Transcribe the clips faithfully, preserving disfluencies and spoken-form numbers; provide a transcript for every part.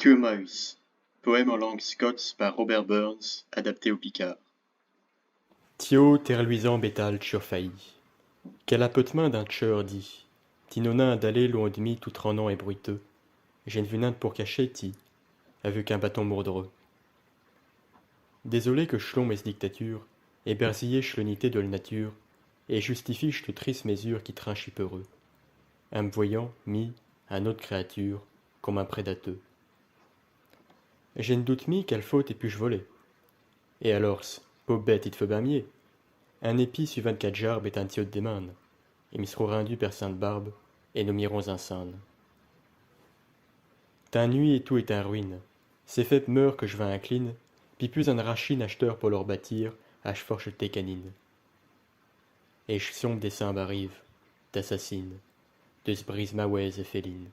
Quemaus, poème en langue scots par Robert Burns, adapté au picard. Tiot terluisant bétal tchurfaï. Quel apot'mint d'un tcheur dit : ti n'os nin d'aller lon ed mi tout trannant et bruiteux. J'in veux nin pour cacher ti, aveuc un bâton mourdreux. Désolé que j' lombe ès' dictature, éberzille ch' l'unité de l' nature, et justifie ch't trisse mésure qui trinche i peureux, in m' voyant, mi, in aute créature, comme un prédateux. J'in doute mi quelle faute i puche voler. Et alors, pauvre bête, i t' feut bin mié. Un épi su vingt-quate jarbes est un tiot d' démande. I m' sro rindu per sainte barbe, et nos m'irons insinne. Tin nuit et tout est in ruine. Ces fêpes meurts que j' vins incline, pipus eune rachine achteure pour leu bâtir, à ch' forche tes canines. Et ch' sombe décembe arrive, t'assassine, de s' brise mauvaise et féline.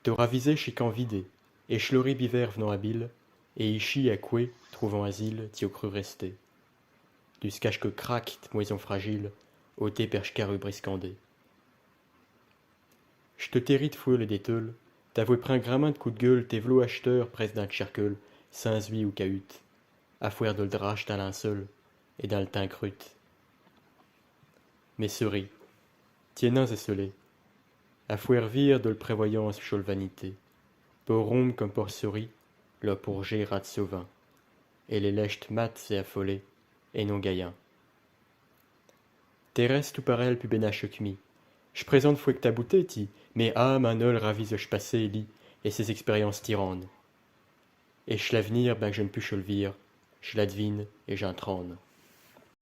T'os ravisé ch' camp vidé, et ch' l'horribe hiver v'nant habile, et ichi à qué, trouvant asile, ti os cru rester. Dusqu'à ch' que craque t' moaison fragile, ôtée per ch' carrue briscandée. Ch' te territe foueule et d'éteule, t'avouais prin gramint d' coups d' gueule, tes v'lot achteure presse d'un tcherqueul, sans huis ou cahute, à fouer de l' drap ch' tin linceul, et dins l' tin crute. Mais souris, tiens esselé, à fouer vir de l' prévoyance ch' vanité, pour ronde comme pour souris, là pour gérer d' sauvin, et les lèches mates et affolées, et non gaillant. Te resses tout parel pus bénache que mi. J' présente foué que ta bouté, ti, mais âme in eul ravise ch' passé, li, et ses expériences tyrannes. Et ch' l'avenir, bin que j' n' puche l' vir, j' l'advine et j' intranne.